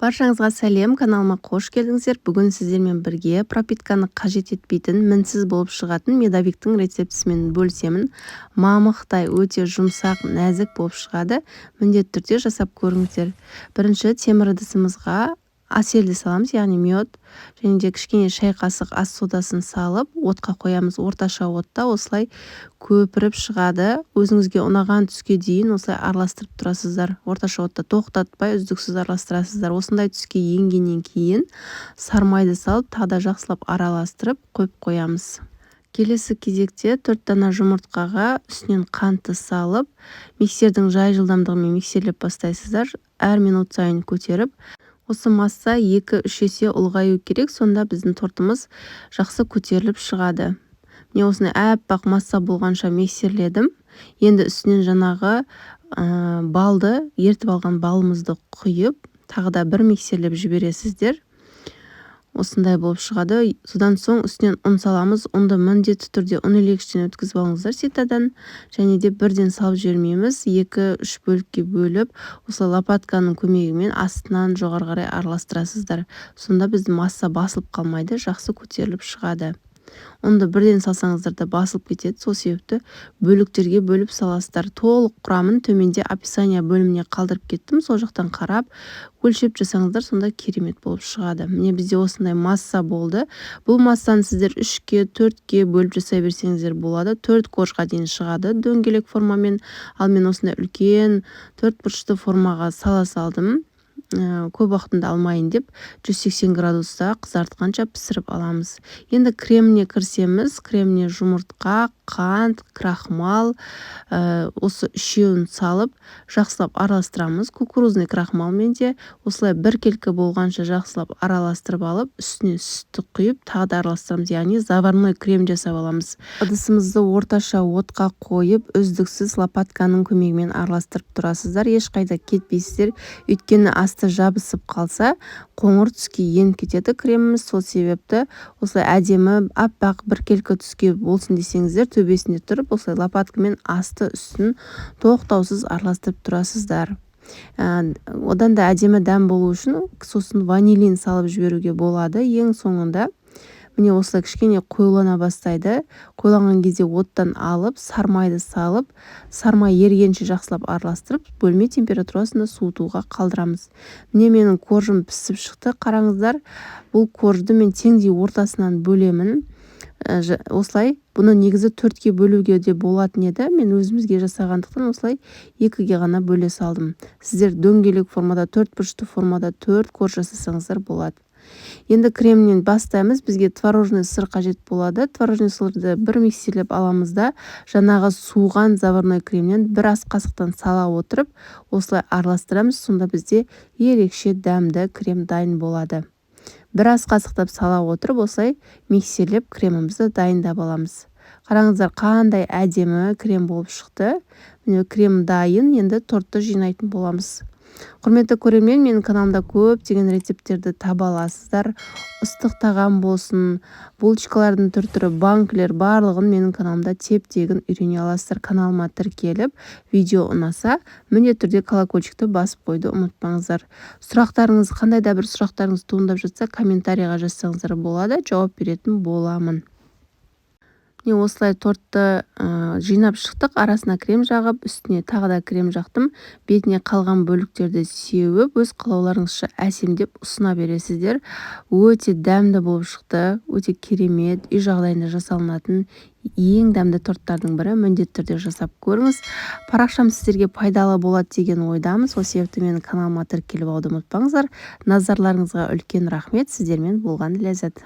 Баршаңызға сәлем, каналыма қош келдіңіздер. Бүгін сіздермен бірге пропитканы қажет етпейтін, мінсіз болып шығатын медовиктің рецептісімен бөлісемін. Мамықтай өте жұмсақ, нәзік болып шығады. Міндетті түрде жасап көріңіздер. Бірінші темір ыдысымызға әселді саламыз, яғни мед, және де кішкене шай қасық ас содасын салып, отқа қоямыз. Орташа отта осылай көпіріп шығады. Өзіңізге ұнаған түске дейін осылай араластырып тұрасыздар. Орташа отта тоқтатпай, үздіксіз араластырасыздар. Осындай түске енгеннен кейін сармайды салып, тағы да жақсылап араластырып қойып қоямыз. Келесі кезекте 4 дана жұмыртқаға үстінен қантты салып, миксердің жай жылдамдығымен миксерлеп бастайсыздар. Әр минут сайын көтеріп, осы масса 2-3 есе ұлғаю керек, сонда біздің тортымыз жақсы көтеріліп шығады. Міне, осындай әппақ масса болғанша миксерледім. Енді үстінен жаңағы балды, ертіп алған балымызды құйып, тағы да бір миксерлеп жібересіздер. Осындай болып шығады. Содан соң үстінен ұн саламыз. Ұнды міндетті түрде ұн илегіштен өткізіп алыңыздар, ситодан, және де бірден салып жібермейміз. 2-3 бөлікке бөліп, осылай лопатканың көмегімен астынан жоғары қарай араластырасыздар. Сонда біздің масса басылып қалмайды, жақсы көтеріліп шығады. Ұнды бірден салсаңыздар да басылып кетеді, сол себепті бөліктерге бөліп саласыздар. Толық құрамын төменде описание бөліміне қалдырып кеттім, сол жақтан қарап, өлшеп жасаңыздар, сонда керемет болып шығады. Міне, бізде осындай масса болды. Бұл массаны сіздер 3-ке, 4-ке бөліп жасай берсеңіздер болады. 4 коржға дейін шығады дөңгелек формамен. Ал мен осындай үлкен төрт бұрышты формаға сала салдым. Көп уақытымды алмайын деп, 180 градуста қызартқанша пісіріп аламыз. Енді креміне кірісеміз. Креміне жұмыртқа, қант, крахмал, осы үшеуін салып, жақсылап араластырамыз. Кукурузный крахмалмен де осылай біркелкі болғанша жақсылап араластырып алып, үстіне сүтті құйып, тағы да араластырамыз, яғни заварной крем жасап аламыз. Ыдысымызды орташа отқа қойып, үздіксіз лопатканың көмегімен араластырып тұрасыздар. Ешқайда кетпейсіздер, өйткені асты жабысып қалса, қоңыр түске еніп кетеді креміміз. Сол себепті осылай әдемі аппақ біркелкі түске болсын десеңіздер, төбесінде тұрып, осылай лопаткамен асты үстін тоқтаусыз араластырып тұрасыздар. Одан да әдемі дәм болу үшін сосын ванилин салып жіберуге болады ең соңында. Міне, осылай кішкене қоюлана бастайды. Қоюланған кезде оттан алып, сармайды салып, сармай ерігенше жақсылап араластырып, бөлме температурасында суытуға қалдырамыз. Міне, менің коржым пісіп шықты, қараңыздар. Бұл коржды мен теңдей ортасынан бөлемін осылай. Бұны негізі төртке бөлуге де болатын еді, мен өзімізге жасағандықтан осылай екіге ғана бөле салдым. Сіздер дөңгелек формада, төрт бұрышты формада төрт корж жасасаңыздар болады. Енді кремнен бастаймыз. Бізге творожный сыр қажет болады. Творожный сырды бір миксерлеп аламыз да, жаңағы суыған заварной кремнен бір ас қасықтан сала отырып, осылай араластырамыз. Сонда бізде ерекше дәмді крем дайын болады. Бір ас қасықтап сала отырып, осылай миксерлеп кремімізді дайындап аламыз. Қараңыздар, қандай әдемі крем болып шықты. Міне, крем дайын. Енді тортты жинайтын боламыз. Құрметті көрермен, менің каналымда көптеген рецепттерді таба аласыздар. Ыстық тағам болсын, булочкалардың түр түрі, банкілер, барлығын менің каналымда теп тегін үйрене аласыздар. Каналыма тіркеліп, видео ұнаса, міндетті түрде колокольчикті басып қоюды ұмытпаңыздар. Сұрақтарыңыз, қандай да бір сұрақтарыңыз туындап жатса, комментарийға жазсаңыздар болады, жауап беретін боламын. Міне, осылай тортты жинап шықтық. Арасына крем жағып, үстіне тағы да крем жақтым. Бетіне қалған бөліктерді сеуіп, өз қалауларыңызша әсемдеп ұсына бересіздер. Өте дәмді болып шықты, өте керемет. Үй жағдайында жасалынатын ең дәмді торттардың бірі. Міндетті түрде жасап көріңіз. Парақшам сіздерге пайдалы болады деген ойдамын, сол себепті менің каналыма тіркеліп алуды ұмытпаңыздар. Назарларыңызға үлкен рахмет. Сіздермен болған Ләззат.